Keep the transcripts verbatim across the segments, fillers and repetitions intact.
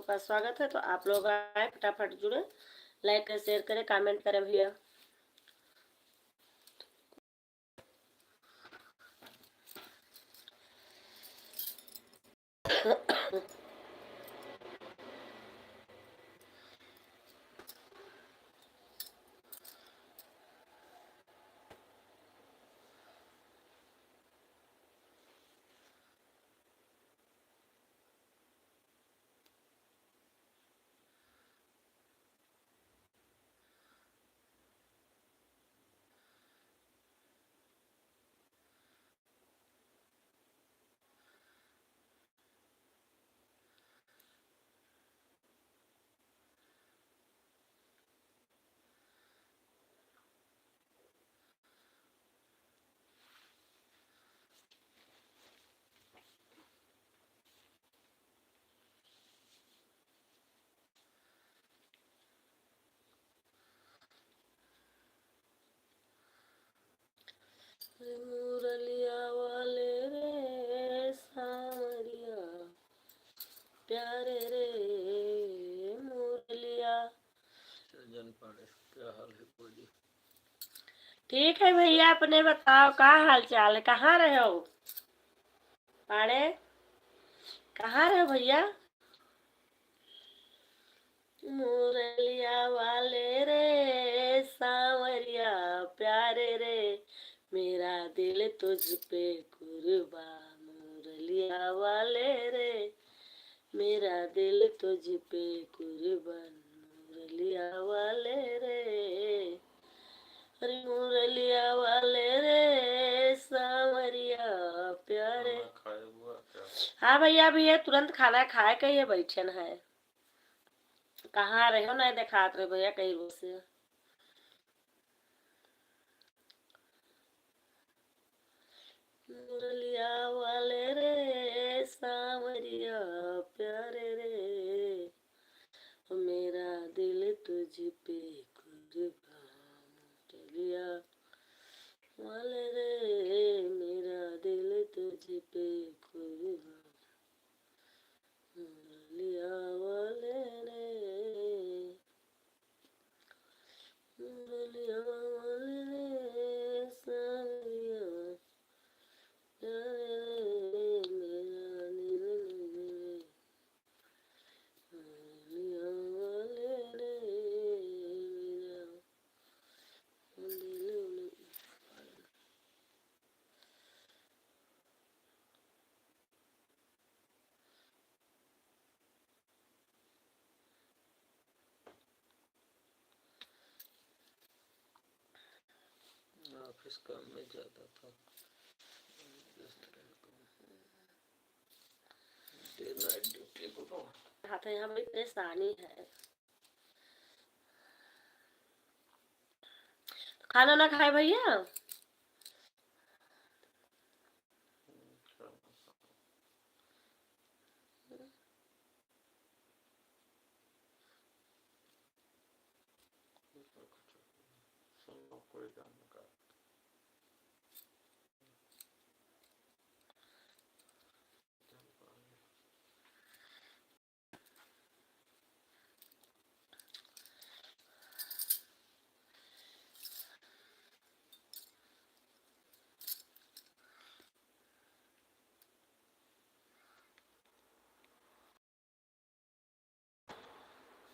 आपका स्वागत है। तो आप लोग आए, फटाफट जुड़े, like करें, share करें, comment करें भैया। मुरलिया वाले रे सांवरिया, प्यारे रे मुरलिया। चंदन पांडे, क्या हाल है भौजी? ठीक है भैया, अपने बताओ, का हाल चाल है, कहाँ रहे हो पांडे, कहाँ रहे हो भैया? मुरलिया वाले रे सांवरिया प्यारे रे, मेरा दिल तुझ पे कुर्बान। मुरलिया वाले रे, मेरा दिल तुझ पे कुर्बान। मुरलिया वाले रे, अरे मुरलिया वाले रे सांवरिया प्यारे। खाना खाए हुआ क्या? हाँ भैया, अभी ये तुरंत खाना खाए के ये बैठन है। कहाँ रहे हो, नहीं देखात रहे भैया कई रोज से। मुरलिया वाले रे सांवरिया प्यारे रे, मेरा दिल तुझ पे कुर्बान। मुरलिया वाले रे, मेरा दिल तुझ पे कुर्बान। मुरलिया वाले रे, मुरलिया वाले रे, सांवरिया प्यारे रे, मेरा दिल तुझ पे। मुरलिया वाले रे, मेरा दिल। ऑफिस काम में ज्यादा था, व्यस्त रहता हूँ। डे नाइट ड्यूटी को तो हाथ है, यहाँ बड़ी परेशानी है। खाना ना खाए भैया?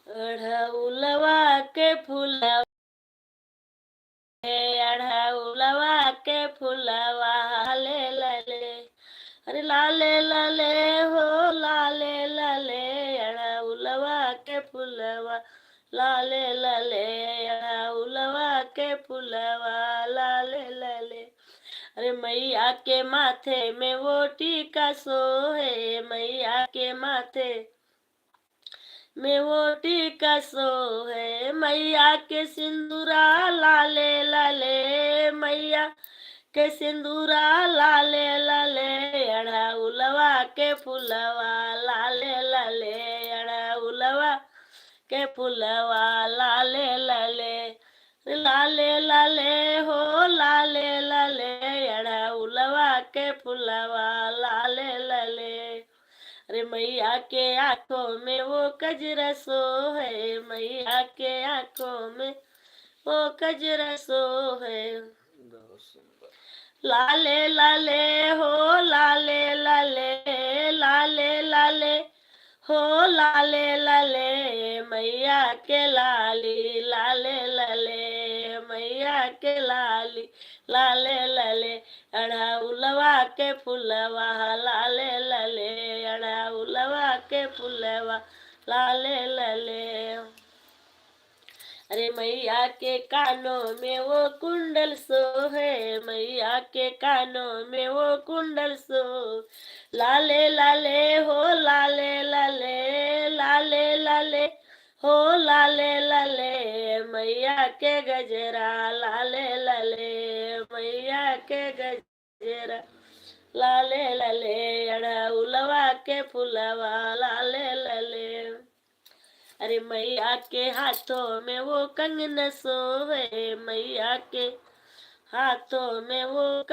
अढ़उलवा के फूलवा, अढ़उलवा के फूलवा लाले लाले, अरे लाले लाले हो लाले लाले, अढ़उलवा के फूलवा लाले लाले, अढ़उलवा के फूलवा लाले लाले। अरे मैया के माथे में वो टीका सोहे, मैया के माथे में वो टीका सोहे, मैया के सिंदूरा लाले लाले, मैया के सिंदूरा लाले लाले, अढ़उलवा के फूलवा लाले लाले, अढ़उलवा के फूलवा लाले लाले, लाले लाले हो लाले लाले, अढ़उलवा के फूलवा लाले लाले। रे मैया के आँखों में वो कजरा सोहे, मैया के आँखों में वो कजरा सोहे। बहुत सुंदर। लाले लाले हो लाले लाले, लाले लाले हो लाले लाले, मैया के लाली लाले लाले, मैया के लाली लाले लाले, अढ़उलवा के फुलवा लाले लाले, अढ़उलवा के फुलवा लाले लाले। अरे मैया के कानों में वो कुंडल सोहे, मैया के कानों में वो कुंडल सो, लाले लाले हो लाले लाले, लाले लाले हो लाले लाले, मैया के गजरा लाले लाले, मैया के गजरा लाले लाले, अढ़उलवा के फुलवा लाले लाले। अरे मैया के हाथों में वो कंगन सोहे, मैया के हाथों में वो